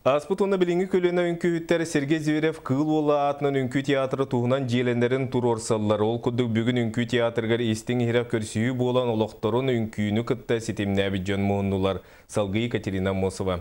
Ааспыт уонна билиҥҥи көлүөнэ үҥкүүһүттэр Сергей Зверев Кыыл Уола аатынан үҥкүү театра туһунан дьиэлэнэрин туруорсаллар. Ол курдук бүгүн үҥкүү театрыгар истиҥ-иһирэх көрсүһүү буолан олохторун үҥкүүнү кытта ситимнээбит дьон муһуннулар. Салгыы Екатерина Аммосова.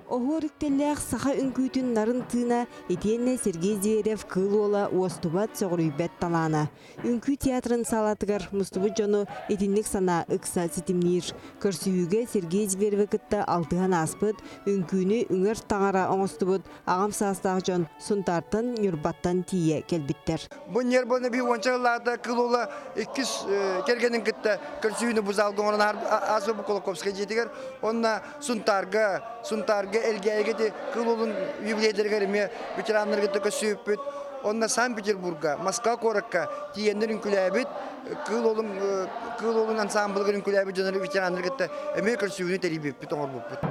Оһуор үктэллээх саха үҥкүүтүн нарын тыына итиэннэ Сергей Зверев Кыыл Уола уостубат, сөҕүрүйбэт талаана. Үҥкүү театрын саалатыгар мустубут дьону итинник санаа ыкса ситимниир. Көрсүһүүгэ Сергей Зверевы кытта алтыһан ааспыт, үҥкүүнү үҥэр таҥара оҥостубут аҕам саастаах дьон Сунтаартан, Ньурбаттан тиийэ кэлбиттэр. Бу нервоны би уонча ыллаата Кылула иккис кэргэнин кытта көрсүһүүнү бу залга оҥорон ааспыт Кулаковскай дьиэтигэр онно Сунтаарга, Сунтаарга Элгээйигэ ити Кылулун юбилейдэригэр эмиэ ветераннары кытта көрсүбүппүт. Онно Санкт-Петербурга, Москва куоракка тиийэннэр үҥкүүлээбит, Кыыл Уолун Кыыл Уолун ансаамбылыгар үҥкүүлээбит дьоннору ветераннары кытта эмиэ көрсүһүүнү тэрийбиппит, оҥорбуппут.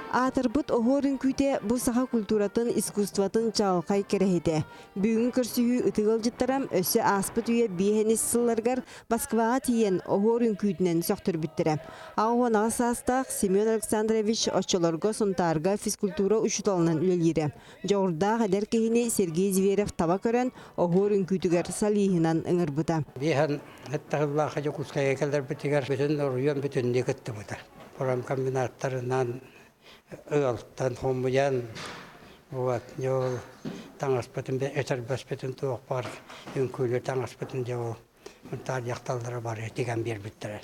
Аатырбыт оһуор үҥкүүтэ бу саха культуратын, искусствотын чаҕылхай кэрэһитэ. Бүгүҥҥү көрсүһүү ытык ыалдьыттара өссө ааспыт үйэ биэһэнис сылларыгар Москваҕа тиийэн оһуор үҥкүүтүнэн сөхтөрбүттэрэ. 88 саастаах Семен Александрович оччолорго Сунтаарга физкультура учууталынан үлэлиирэ. Дьоҕурдаах эдэр киһини Сергей Зверев таба көрөн, оһуор үҥкүүтүгэр солиһынан ыҥырбыта. Биэһэн ыттаһыллаах Дьокуускайга кэлэрбитигэр бүтүн оройуон бүтүннүү кыттыбыта. Промкомбинаттарынан ыалтан хомуйан вот дьэ таҥаспытын этэрбэспитин туох баар үҥкүүлүү таҥаспытын дьэ ол Мунтаар дьахталлара бары тигэн биэрбиттэрэ.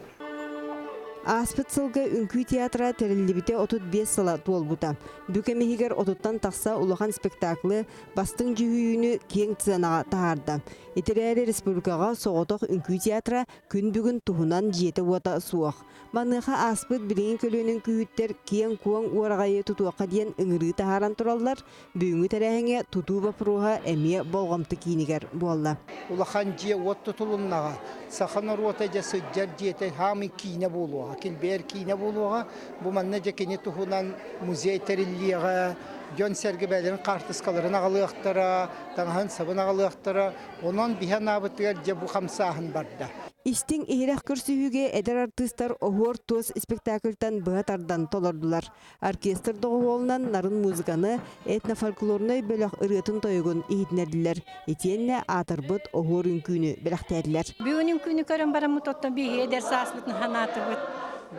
Ааспыт сылга Үҥкүү театра тэриллибитэ 35 сыла туолбута. Бү кэм иһигэр отуттан тахса улахан спектаклы, бастыҥ дьүһүйүүнү киэҥ сценаҕа таһаарда. Ити эрээри республикаҕа соҕотох Үҥкүү театра күн бүгүн туһунан дьиэтэ-уота суох. Маныаха ааспыт билигин көлүөнүн күүһүттэр киэҥ-куоҥ уораҕайы тутуохха диэн ыҥырыы таһааран тураллар, бүгүҥҥү тэрээһиҥҥэ тутуу боппуруоһа эмиэ болҕомто киинигэр буолла. Улахан дьиэ-уот тутулуннаҕа, саха норуота дьэ сылдьар дьиэтэ хаамый киинэ буолуоҕа, килбэйэр киинэ буолуоҕа. Бу манна дьэ кини туһунан музей тэриллиэҕэ, дьон-сэргэ бэйэлэрин хаартыскаларын аҕалыахтара, таҥаһын-сабын аҕалыахтара. Онон биһи анаабытыгар дьэ бу хамсааһын барда. Истиҥ иһирэх көрсүһүүгэ эдэр артыыстар Оһуор туос спектакльтан быһа тардан толордулар. Оркестр доҕуһуолунан нарын музыканы, этнофольклорнай бөлөх ырыатын-тойугун иһитиннэрдилэр. Итиэннэ аатырбыт Оһуор үҥкүүнү бэлэхтээтилэр. Бүгүн үҥкүүнү көрөн бараммыт оттон биһиги эдэр сааспытын санаатыбыт.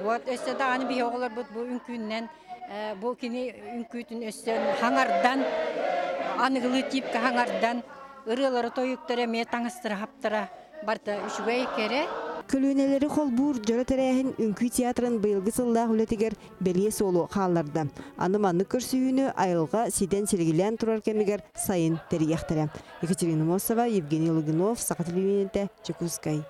Вот өссө даҕаны биһи оҕолорбут бу үҥкүүннэн бу кини үҥкүүтүн өссө хаҥардан аныгылыы тиипкэ хаҥардан ырыалары тойуктары эмиэ таҥастара хаптара барыта үчүгэй кэрэ. Көлүөнэлэри холбуур дьоро тэрээһин Үҥкүү театрын быйылгы сыллаах үлэтигэр бэлиэ суолу хаалларда. Аны маннык көрсүһүүнү айылҕа ситэн-силигилээн турар кэмигэр сайын тэрийиэхтэрэ. Екатерина Мосова, Евгений Лугинов, Саха телевидениетэ, Дьокуускай.